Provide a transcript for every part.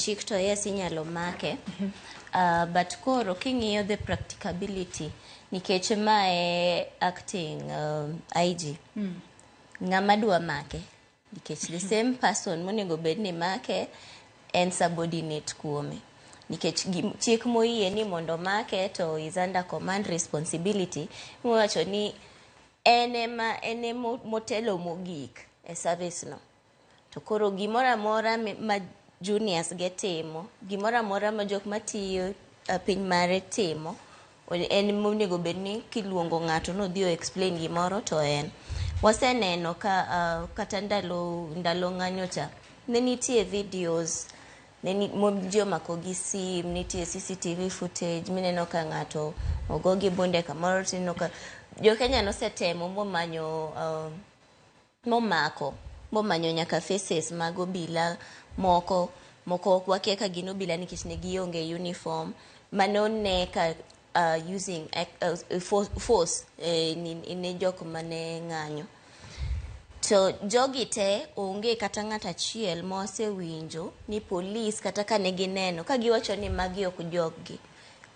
chik to yes, inyalo make. But koro king'iyo the practicability, nikech mae acting IG, ng'ama dwa make, nikech the same person monego bed ni make en subordinate kuome, nikech chik moyie ni mondo make to is under command responsibility, miwacho ni en ema en emo motelo mogik e service no. To koro gimoro amora ma juniors ge timo, gimoro amora ma jok matiyo piny mare timo, en monego bed ni kiluongo ng'ato nodhi o explain gimoro to en. Waseneno ka kata ndalo ng'anyo cha ne nitie videos ne ni, mo ji omako gi sim, nitie CCTV footage mineno ka ng'ato ogo gi bunde kamoro, tineno ka jo Kenya nosetemo momanyo momako momanyo nyaka faces mag obila moko moko wakia ka gin obila nikech ne gionge uniform mano ne ka using force ne jok mane ng'anyo. To jogi te onge kata ng'at achiel mosewinjo ni polis kata ka ne gineno ka giwacho ni magi ok joggi.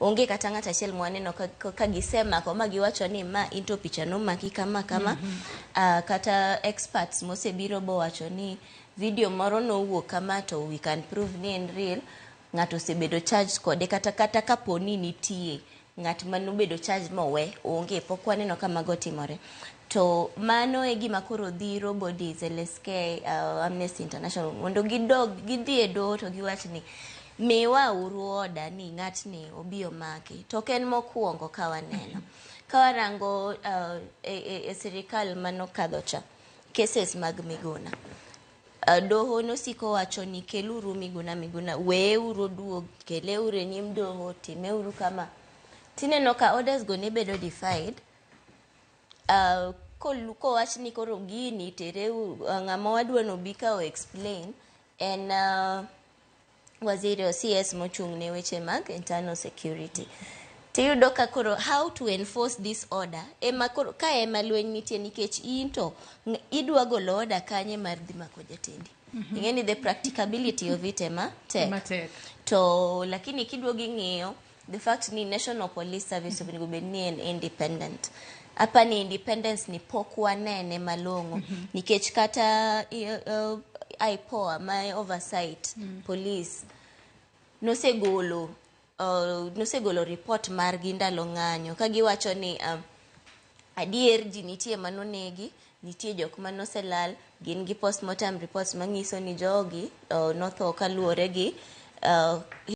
Onge kata ng'at achiel mwaneno ka gisemako ma giwacho ni ma into picha nomaki kama kama. Kata experts mosebiro bowacho ni video moro nowuok kama to we can prove ni en real, ng'ato osebedo charged kode, kata kapo ni nitie ng'at manobedo charged mowe, onge, pok waneno ka mago timore. To mano e gima koro dhiro bodies, LSK, Amnesty International, mondo gidog gidhi e doho to giwach ni miwa uru order ni ng'atni obi omaki. To ok en mokwongo. Ka waneno ka warango e sirikal manokadho cha, cases mag Miguna, doho nosiko wacho ni keluru Miguna, Miguna weuru oduog, keleuru e nyim doho, timeuru kama. Tineno ka orders go ne bedo defied. Kowach ni koro gini tere ng'ama wadwa nobi ka o explain en waziri o CS mochung' ne weche mag internal security. Tiyudo ka koro how to enforce this order ema koro ka ema lweny nitie, nikech in to idwa golo order kanye mar dhi mako jatendi? Ing'e ni the practicability of it ema tek. Ema tek. To lakini kiduogo ing'iyo the fact ni National Police Service onego bed ni en independent, apa ni independence ni pok wanene malong'o, nikech kata IPOA ma oversight police nosegolo report margi ndalo ng'anyo ka giwacho ni adier ji nitie manonegi, nitie jok manoselal, gin gi postmortem reports manyiso ni jogi notho kaluwore gi